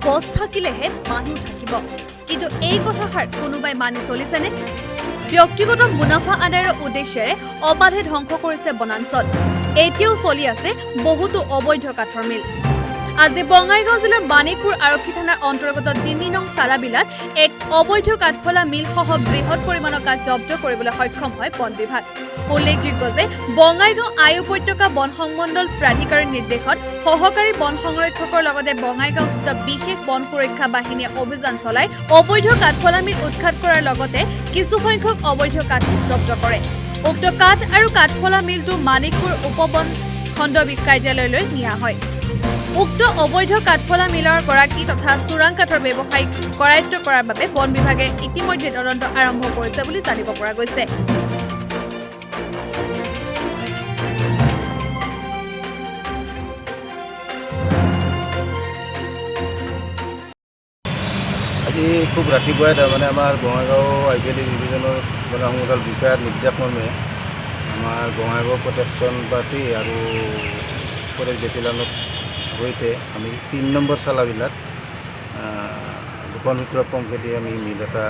গছ থাকিলেহে মানুহ থাকিব। কিন্তু এই কথাষাৰ কোনোবাই মানি চলিছেনে? ব্যক্তিগত মুনাফা আদায়ৰ উদ্দেশ্যেৰে অবাধে ধ্বংস কৰিছে বনাঞ্চল। এতিয়াও চলি আছে বহুতো অবৈধ কাঠৰ মিল। আজি বঙাইগাঁও জিলাৰ মানিকপুৰ আৰক্ষী থানাৰ অন্তৰ্গত 3 নং চালাবিলাত এক অবৈধ কাঠফলা মিলসহ বৃহৎ পৰিমাণৰ কাঠ জব্দ কৰিবলৈ সক্ষম হয় বন বিভাগ। উল্লেখযোগ্য যে বঙাইগাঁও আই উপত্যকা বন সংমণ্ডল প্ৰাধিকাৰীৰ নিৰ্দেশত সহকাৰী বন সংৰক্ষকৰ লগতে বঙাইগাঁওস্থিত বিশেষ বন সুৰক্ষা বাহিনীয়ে অভিযান চলাই অবৈধ কাঠফলা মিল উৎখাত কৰাৰ লগতে কিছুসংখ্যক অবৈধ কাঠ জব্দ কৰে। উক্ত কাঠ আৰু কাঠফলা মিলটো মানিকপুৰ উপ বন খণ্ড কাৰ্যালয়লৈ নিয়া হয়। উক্ত অবৈধ কাঠফলা মিলৰ গৰাকী তথা চোৰাং কাঠৰ ব্যৱসায়ীক কৰায়ত্ব কৰাৰ বাবে বন বিভাগে ইতিমধ্যে তদন্ত আৰম্ভ কৰিছে বুলি জানিব পৰা গৈছে। আজি খুব ৰাতিপুৱাই তাৰমানে আমাৰ বঙাইগাঁও আই পি এল ডিভিজনৰ বন সংমণ্ডল বিষয়াৰ নিৰ্দেশক্ৰমে আমাৰ বঙাইগাঁও প্ৰটেকশ্যন পাৰ্টি আৰু ফৰেষ্ট বেটেলিয়নৰ সৈতে আমি 3 নম্বৰ চালাবিলাত গোপন সূত্ৰৰ পংখেদি আমি মিল এটা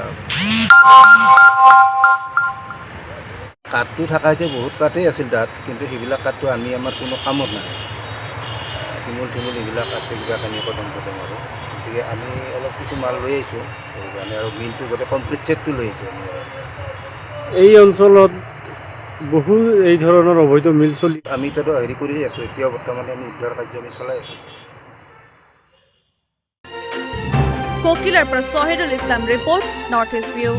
কাঠটো থকা হৈছে, বহুত কাঠেই আছিল তাত, কিন্তু সেইবিলাক কাঠটো আনি আমাৰ কোনো কামত নাহে। শিমুল থিমুল এইবিলাক আছে, কিবা কানি কদম চদম আৰু গতিকে আমি অলপ কিছু মাল লৈ আহিছোঁ সেইকাৰণে, আৰু মিলটো গোটেই কমপ্লিট ছেটটো লৈ আহিছোঁ আমি। আৰু এই অঞ্চলত বহু এই ধৰণৰ অবৈধ মিল চলি আমি তাতো হেৰি কৰি আছোঁ। এতিয়াও বৰ্তমানে আমি উদ্ধাৰ কাৰ্য আমি চলাই আছোঁ। কোকিলাৰ পৰা Sahedul Islam, report, North East view.